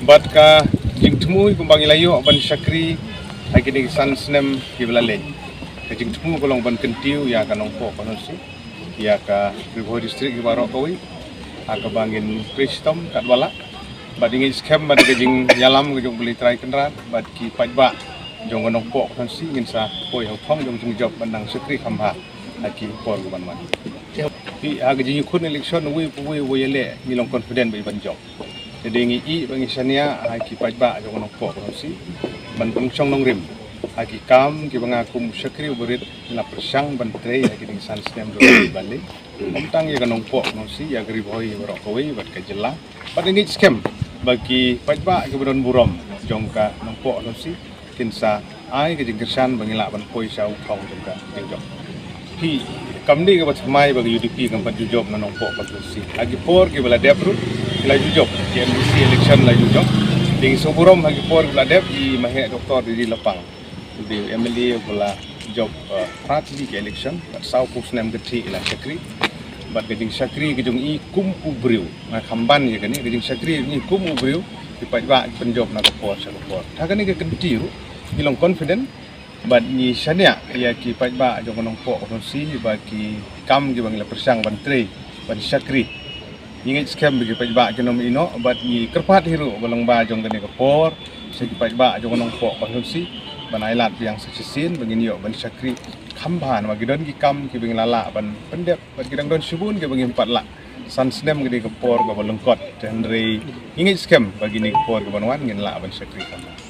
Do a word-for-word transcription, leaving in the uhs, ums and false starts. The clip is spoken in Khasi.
Bad ka jingthmu kumba ngi la ïoh ban shakri ha kine ki san snem kiba la leit, ka jingthmu ka long ban kyntiew ïa ka Nongpoh constituency, ïa ka Ri Bhoi District hi baroh kawei ha kaba ngin pyrshang katba lah. Bad ngi ngeit skhem bad ka jingïalam ka jong U Blei Trai Kynrad bad ki paidbah jong ka Nongpoh constituency ngin sa poi ha u thong jong jingjop ban nang shakri kham bha ha ki por kiban wan. Phi, ha ka jingïakhun election uwei pa uwei uba ïaleh ngi long confident ba i ban jop. Te dei ngi ïoh ba ngi shaniah ha ki paidbah jong ka Nongpoh constituency ban pynshong nongrim ha ki kam kiba nga kum u shakri u barit la pyrshang ban trei ha kine ki san snem jong ka Ri Bhoi. Ym tang ïa ka Nongpoh constituency, ïa ka Ri Bhoi baroh kawei bad ka jylla. Bad ngi ngeit skhem ba ki paidbah kiba don burom jong ka Nongpoh constituency kin sa ai ka jingkyrshan ba ngin lah ban poi sha u thong jong ka jingjop. Phi, kam dei kaba thymmai ba ka U D P kam pat ju jop na Nongpoh constituency. Ha ki por kiba la dep ruh ki la ju jop, ki M D C election la ju jop. Te ngi sngewburom ha ki por kiba la dep i Maheh Doctor Didi Lapang, u dei u M L A uba la jop, eh, phra tylli ki election bad saw phew snem ka thiah i la shakri. Bad ka jingshakri ka jong i kum u briew, nga kham ban ïa kane, ka jingshakri ka jong i kum u briew, ki paidbah ki pynjop na ka por sha ka por. Ha kane ka kynti ruh ngi long confident bad ngi shaniah ïa ki paidbah jong ka Nongpoh constituency ba ki kam kiba ngi la pyrshang ban trei, ban shakri, ngi ngeit skhem ba ki paidbah kin ym ïeh noh. Bad ngi kyrpad hi ruh ba lyngba jong kane ka por sha ki paidbah jong ka Nongpoh constituency ban ai lad biang sa shisien ba ngin ïoh ban shakri kham bha namar ki don ki kam kiba ngi la lah ban pyndep bad ki dang don shibun kiba ngim pat lah. San snem ka dei ka por kaba lyngkot, te hynrei ngi ngeit skhem ba kine ki por kiban wan ngin lah ban shakri kham bha.